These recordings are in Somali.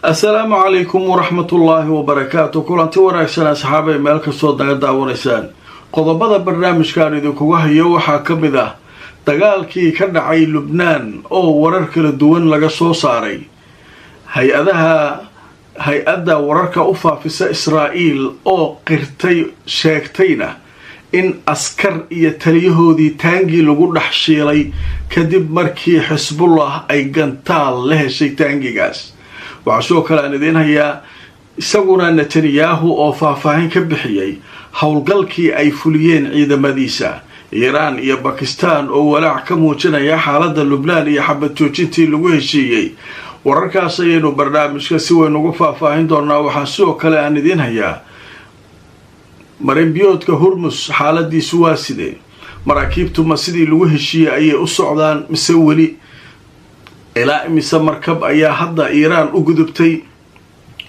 Assalaamu calaykum waraxmatullaahi wabarakaatu. Kulanti wanaagsan, asxaabay, meel kastoo naga daawanaysaan. Qodobada barnaamijkan idinkuga hayo waxaa ka mid ah dagaalkii ka dhacay Lubnaan oo warar kala duwan laga soo saaray, hay-adaha hay-adda wararka u faafisa Israa'iil oo qirtay, sheegtayna in askar iyo taliyahoodii taangii lagu dhex shiilay kadib markii Xisbullah ay gantaal la heshay taangigaas. Waxaa sidoo kale aan idiin hayaa isaguna Netanyahu oo faahfaahin ka bixiyey howlgalkii ay fuliyeen ciidamadiisa, Iiraan iyo Bakistan oo walaac ka muujinaya xaaladda Lubnaan iyo xabad joojintii lagu heshiiyey. Wararkaas ayaynu barnaamijka si weyn ugu faahfaahin doonaa. Waxaa sidoo kale aan idiin hayaa marinbiyoodka Hurmus, xaaladiisu waa sidee? Maraakiibtu ma sidii lagu heshiiyey ayay u socdaan mise weli? Ilaa imise markab ayaa hadda Iiraan u gudubtay?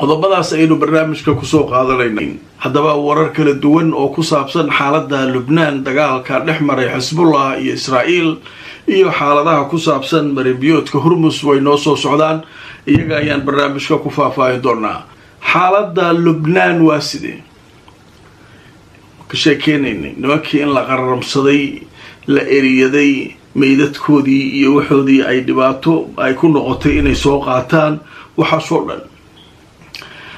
Qodobadaas ayaynu barnaamijka kusoo qaadanayna. Haddaba warar kala duwan oo ku saabsan xaaladda Lubnaan, dagaalka dhex maray Xisbullah iyo Israa'iil iyo xaaladaha ku saabsan marinbiyoodka Hurmus way noo soo socdaan, iyaga ayaan barnaamijka ku faahfaahin doonaa. Xaaladda Lubnaan waa sidee? Ka sheekeynaynay nimankii in la qararamsaday, la eriyaday, meydadkoodii iyo waxoodii ay dhibaato ay ku noqotay inay soo qaataan, waxaasoo dhan.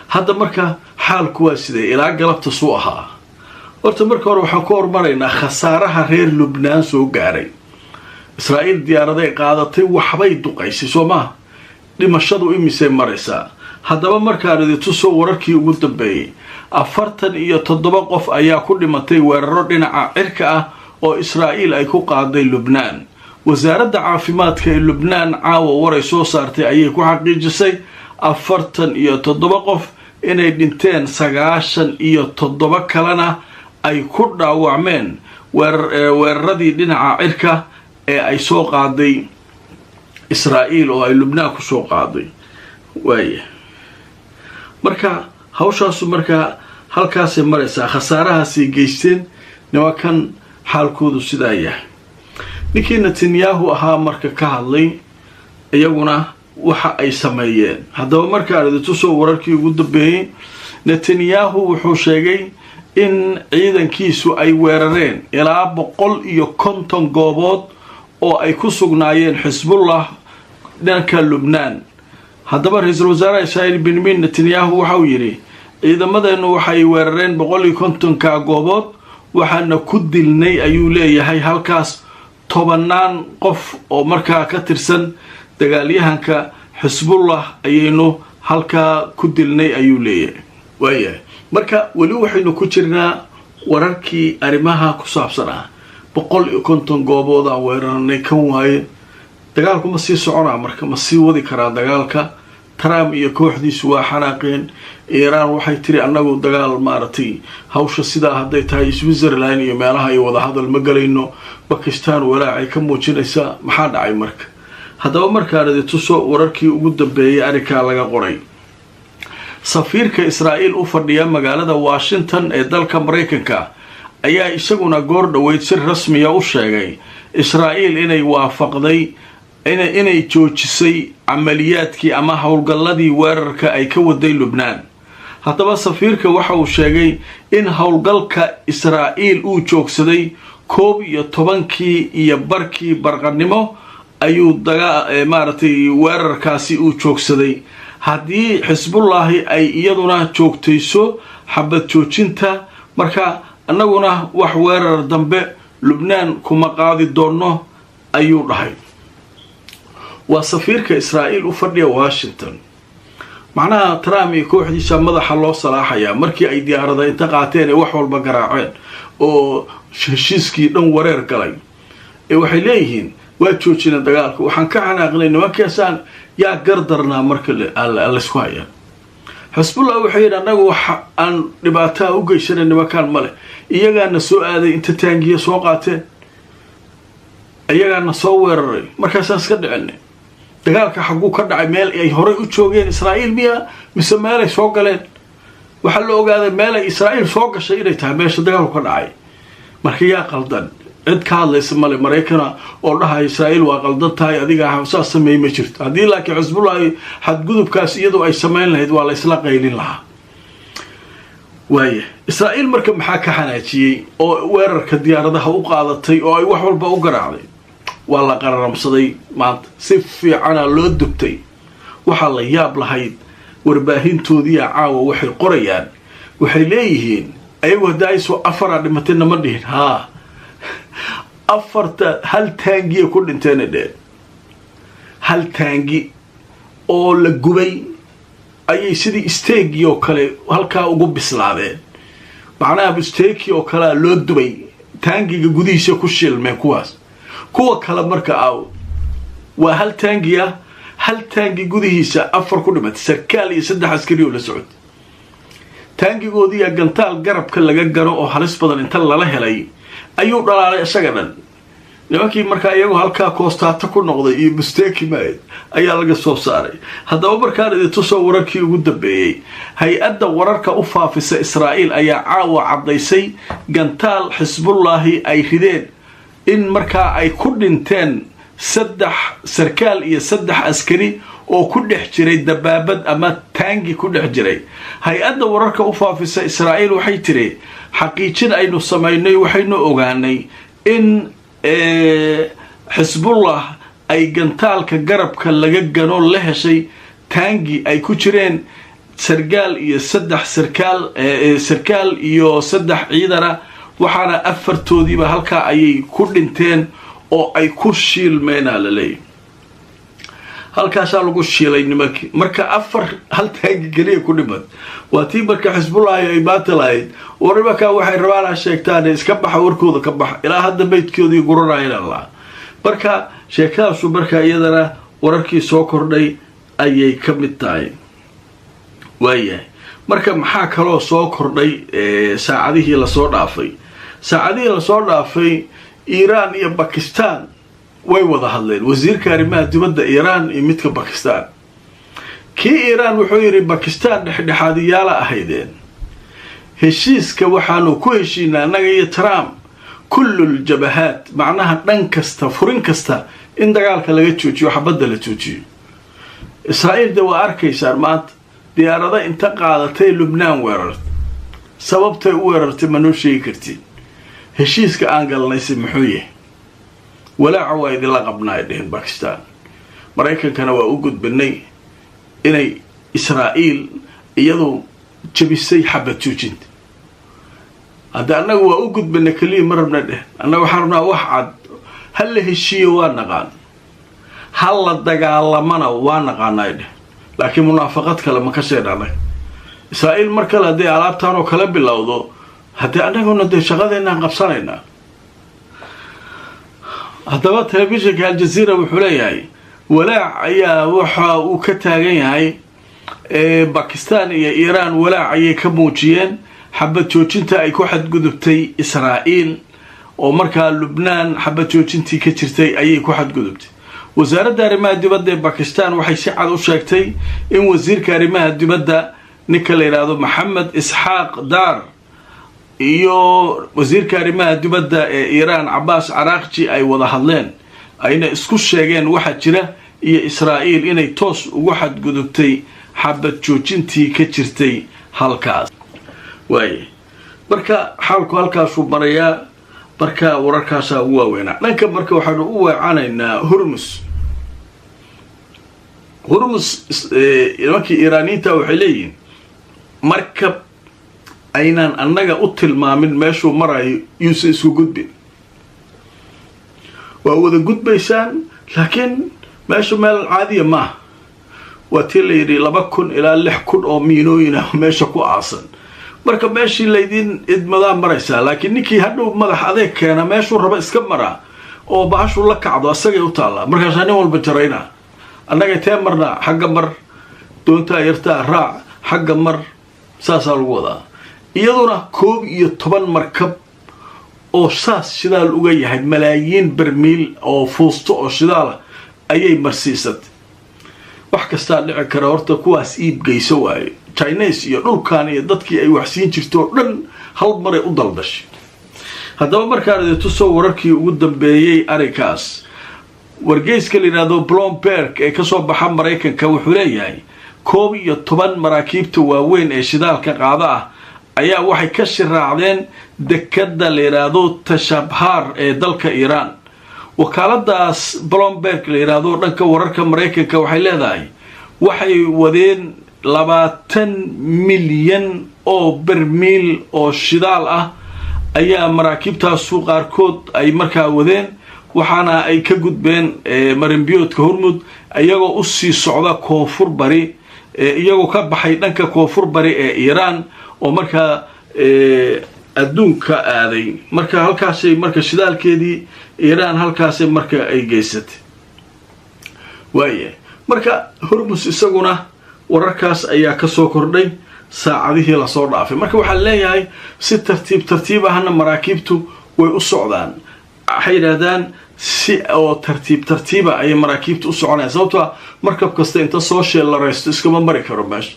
Hadda marka xaalku waa sidee? Ilaa galabta suu ahaa. Horta marka hore waxaan ku hormaraynaa khasaaraha reer Lubnaan soo gaaray. Israa'iil diyaaraday qaadatay, waxbay duqaysay, soo maha? Dhimashadu imisay maraysaa? Haddaba markaan idin tuso wararkii ugu dambeeyey, 47 qof ayaa ku dhimatay weeraro dhinaca cirka ah oo Israa'iil ay ku qaaday Lubnaan. Wasaaradda caafimaadka ee Lubnaan caawa waray soo saartay ayay ku xaqiijisay 47 qof inay dhinteen, 97 kalena ay ku dhaawacmeen weeraradii dhinaca cirka ee ay soo qaaday Israa'iil oo ay Lubnaan kusoo qaaday. Waaya, marka hawshaasu markaa halkaasay maraysaa, khasaarahaasay geysteen nimankan, xaalkoodu sidaa yahay. Ninkii Netanyahu ahaa marka ka hadlay iyaguna waxa ay sameeyeen. Haddaba markaan idin tuso wararkii ugu dambeeyey, Netanyahu wuxuu sheegay in ciidankiisu ay weerareen ilaa 150 goobood oo ay ku sugnaayeen Xisbullah dhanka Lubnaan. Haddaba ra-iisul wasaaraha Israa'iil Benyamin Netanyahu waxauu yidhi: "Ciidamadeennu waxay weerareen 150-ka goobood, waxaana ku dilnay," ayuu leeyahay, "halkaas tobanaan qof oo markaa ka tirsan dagaalyahanka Xisbullah ayaynu halkaa ku dilnay," ayuu leeyahay. Waayahay, marka weli waxaynu ku jirnaa wararkii arrimaha ku saabsan ah. 150 gooboodaan weerarnay kan waaye. Dagaalku ma sii soconaa? Marka ma sii wadi karaa dagaalka? Trump iyo kooxdiisu waa xanaaqeen. Iiraan waxay tiri: "Annagu dagaal maaragtay, hawsha sidaa hadday tahay Switzerland iyo meelaha iyo wadahadal ma galayno." Bakistan walaacay ka muujinaysaa. Maxaa dhacay marka? Haddaba markaan idi tuso wararkii ugu dambeeyay arrinkaa laga qoray, safiirka Israa'iil u fadhiya magaalada Washington ee dalka Maraykanka ayaa isaguna goor dhoweyd si rasmiya u sheegay Israa'iil inay waafaqday inay joojisay camaliyaadkii ama howlgalladii weerarka ay ka waday Lubnaan. Haddaba safiirka waxa uu sheegay in howlgalka Israa'iil uu joogsaday 11:30 barqanimo ayuu daga maaragtay weerarkaasi uu joogsaday. Haddii Xisbullaahi ay iyaduna joogtayso xabad joojinta, marka annaguna wax weerar dambe Lubnaan kuma qaadi doonno, ayuu dhahay. Waa safiirka Israa'iil u fadhiya Washington. Macnaha Trump iyo kooxdiisa madaxa loo salaaxayaa markii ay diyaarada inta qaateen ee wax walba garaaceen oo heshiiskii dhan wareer galay ee waxay leeyihiin: "Waa joojina dagaalka, waxaan ka xanaaqnay nimankaasaan." Yaa gardarnaa marka laysku hayaa? Xisbullah waxay yidhi: "Annagu waxa aan dhibaataa u geysanay nimankaan male, iyagaana soo aaday, inta taangiya soo qaateen iyagaana soo weeraray, markaasaan iska dhicinay." Dagaalka xagguu ka dhacay? Meel ay horey u joogeen Israa'iil miya mise meelay soo galeen? Waxaa la ogaaday meelay Israa'iil soo gashay inay tahay meesha dagaalku ka dhacay. Marka yaa qaldan? Cid ka hadlaysa male Maraykana oo dhaha Israa'iil waa qaldan tahay, adiga saas sameey, ma jirto. Haddii laakiin Xisbullahi xadgudubkaas iyadu ay samayn lahayd, waa la isla qaylin lahaa. Waaya, Israa'iil marka maxaa ka xanaajiyey oo weerarka diyaaradaha u qaadatay oo ay wax walba u garaacday? Waa la qararamsaday maanta, si fiicana loo dubtay. Waxaa la yaab lahayd warbaahintoodiia caawa waxay qorayaan, waxay leeyihiin ayagu hadda ayso afaraa dhimatay nama dhihin, haa, afarta hal taangiya ku dhinteena dheen. Hal taangi oo la gubay ayay sidii steak-gii oo kale halkaa ugu bislaadeen. Macnaha steak-i oo kalea loo dubay, taangiga gudihiisa ku shilmeen kuwaas. Kuwa kale marka aaw? Waa hal taangi ah, hal taangi gudihiisa afar ku dhimatay, sarkaal iyo saddex askari oo la socotay. Taangigoodiiya gantaal garabka laga gano oo halis badan inta lala helay ayuu dhalaalay isaga dhan. Nimankii markaa iyagoo halkaa koostaato ku noqday iyo busteeki mayd ayaa laga soo saaray. Haddaba markaan idin tusoo wararkii ugu dambeeyey, hay-adda wararka u faafisa Israa'iil ayaa caawa caddaysay gantaal Xisbullaahi ay rideen in markaa ay ku dhinteen saddex sarkaal iyo saddex askari oo ku dhex jiray dabaabad ama taangi ku dhex jiray. Hay-adda wararka u faafisa Israa'iil waxay tiri, xaqiijin aynu samaynay waxaynu ogaanay in Xisbullah ay gantaalka garabka laga gano la heshay taangi ay ku jireen sargaal iyo saddex sarkaal, sarkaal iyo saddex ciidana, waxaana afartoodiiba halkaa ayay ku dhinteen oo ay ku shiilmeenaa laleeyahy. Halkaasaa lagu shiilay nimankii. Marka afar hal taangi keliya ku dhimad waa tii marka Xisbullahi ay maanta lahayd, war nimankaa waxay rabaan ha sheegtaan, iska baxa, warkooda ka baxa, ilaa hadda maydkoodii guranayna laa. Marka sheekadaasu marka iyadana wararkii soo kordhay ayay ka mid tahay. Waayahay, marka maxaa kaloo soo kordhay saacadihii lasoo dhaafay? Saacadihii lasoo dhaafay Iiraan iyo Bakistan way wada hadleen, wasiirka arrimaha dibadda Iiraan iyo midka Bakistan. Kii Iiraan wuxuu yidhi, Bakistan dhexdhexaadiyaala ahaydeen, heshiiska waxaanu ku heshiinaa annaga iyo Trump kullul jabahaat, macnaha dhan kasta, furin kasta in dagaalka laga joojiyo, xabadda la joojiyo. Israa'iil de waa arkaysaan maanta diyaarado inta qaadatay Lubnaan weerartay. Sababtay u weerartay ma noo sheegi kartiin? Heshiiska aan galnayse muxuu yahay? Walaaca waa idinla qabnaa, ay dheheen Bakistan. Maraykankana waa u gudbinay inay Israa'iil iyadu jabisay xabad joojinta. Hadda annaga waa u gudbinay keliya ma rabna dheh, annaga waxaan rabnaa wax cad. Ha la heshiiyo waa naqaan, ha la dagaalamana waa naqaanay dheh, laakiin munaafaqad kale ma ka sheedhanay. Israa'iil mar kale hadday alaabtan oo kale bilowdo, haddii annaguna dee shaqadeenaan qabsanaynaa. Haddaba telefishinka Aljaziira wuxuu leeyahay walaac ayaa waxa uu ka taagan yahay Bakistan iyo Iiraan. Walaac ayay ka muujiyeen xabad joojinta ay ku xadgudubtay Israa'iil, oo markaa Lubnaan xabad joojintii ka jirtay ayay ku xadgudubtay. Wasaaradda arrimaha dibadda ee Bakistan waxay si cad u sheegtay in wasiirka arrimaha dibadda, ninka la yidhaahdo Maxamed Isxaaq Daar, iyo wasiirka arrimaha dibadda ee Iiraan Cabaas Caraaqji ay wada hadleen, ayna isku sheegeen waxa jira iyo Israa'iil inay toos ugu xadgudubtay xabad joojintii ka jirtay halkaas. Waaye, marka xaalku halkaasuu marayaa. Marka wararkaasaa ugu waaweynaa dhanka. Marka waxaanu u weecanaynaa Hurmus. Hurmus nimankii Iiraaniyiinta waxay leeyihiin markab aynaan annaga u tilmaamin meeshuu marayo yuusan isku gudbin. Waa wada gudbaysaan, laakiin meeshu meel caadiya maaha. Waa tii la yidhi 2000 ilaa 6000 oo miinooyina meesha ku aasan. Marka meeshii laydin idmadaa maraysaa, laakiin ninkii hadhow madax adeeg keena, meeshuu raba iska maraa oo bahashuu la kacdo, asagay u taallaa. Markaasaa nin walba jaraynaa, annaga tee marnaa, xagga mar, doontaa yartaa raac, xagga mar, saasaa lagu wadaa. Iyaduna 11 markab oo saas shidaal uga yahay, malaayiin barmiil oo fuusto oo shidaala ayay marsiisatay. Wax kastaa dhici kara. Horta kuwaas iib geyso waayo, Chinese iyo dhulkan iyo dadkii ay waxsiin jirto oo dhan hal maray u daldashay. Haddaba markaan idin tuso wararkii ugu dambeeyey arrinkaas, wargeyska la yidhaahdo Bloomberg ee kasoo baxa Maraykanka wuxuu leeyahay 11 maraakiibta waaweyn ee shidaalka qaada ah ayaa waxay ka shiraacdeen dekadda la yidhaahdo Tashabhaar ee dalka Iiraan. Wakaaladaas Bloomberg la yidhaahdo dhanka wararka Maraykanka waxay leedahay waxay wadeen 20 milyan oo bermiil oo shidaal ah ayaa maraakiibtaasu qaarkood ay markaa wadeen, waxaana ay ka gudbeen marinbiyoodka Hormud iyagoo usii socda koonfur bari, iyagoo ka baxay dhanka koonfur bari ee Iiraan oo markaa adduunka aaday. Marka halkaasay marka shidaalkeedii Iiraan halkaasay marka ay geysatay waaya. Marka Hormus isaguna wararkaas ayaa kasoo kordhay saacadihii lasoo dhaafay. Marka waxaan leeyahay si tartiib tartiib ahna maraakiibtu way u socdaan. Waxay yidhaahdaan si oo tartiib tartiiba ayay maraakiibtu u soconayaan, sababtoo ah markab kasta inta soo sheellaraysto iskama mari karo meesha.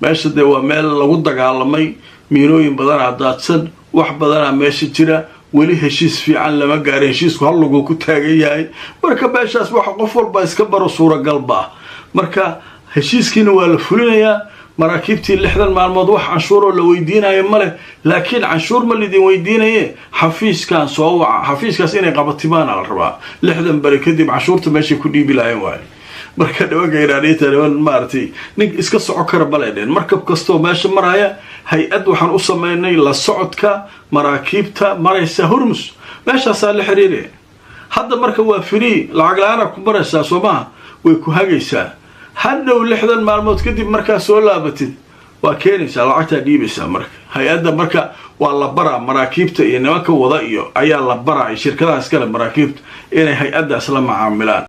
Meesha dee waa meel lagu dagaalamay, miinooyin badanaa daadsan, wax badanaa meesha jira, weli heshiis fiican lama gaarin, heshiisku hal laguu ku taagan yahay. Marka meeshaas waxa qof walba iska baro suuragalba ah. Marka heshiiskiina waa la fulinayaa. Maraakiibtii 60 maalmood wax canshuuroo la weydiinayo ma leh, laakiin canshuur ma lidin weydiinaye, xafiiskan soo waca, xafiiskaas inay qabatimaana la rabaa. 60 beri kadib canshuurta meeshay ku dhiibi lahayn waayo. Marka nimanka Iraaniyiinta niman maaragtay nin iska soco kara balay dheen. Markab kastoo meesha maraya hay-ad waxaan u sameynay la socodka maraakiibta maraysa Hormus, meeshaasaa la xiriiraya hadda. Marka waa free, lacag la-aana ku maraysaa, soo maha? Way ku hagaysaa. Hadhow 60 maalmood kadib markaa soo laabatid waa keenaysaa lacagtaa, dhiibaysaa. Marka hay-adda marka waa la baraa maraakiibta iyo nimanka wada iyo ayaa la baraa shirkadaha iskale maraakiibta inay hay-addaas la macaamilaan.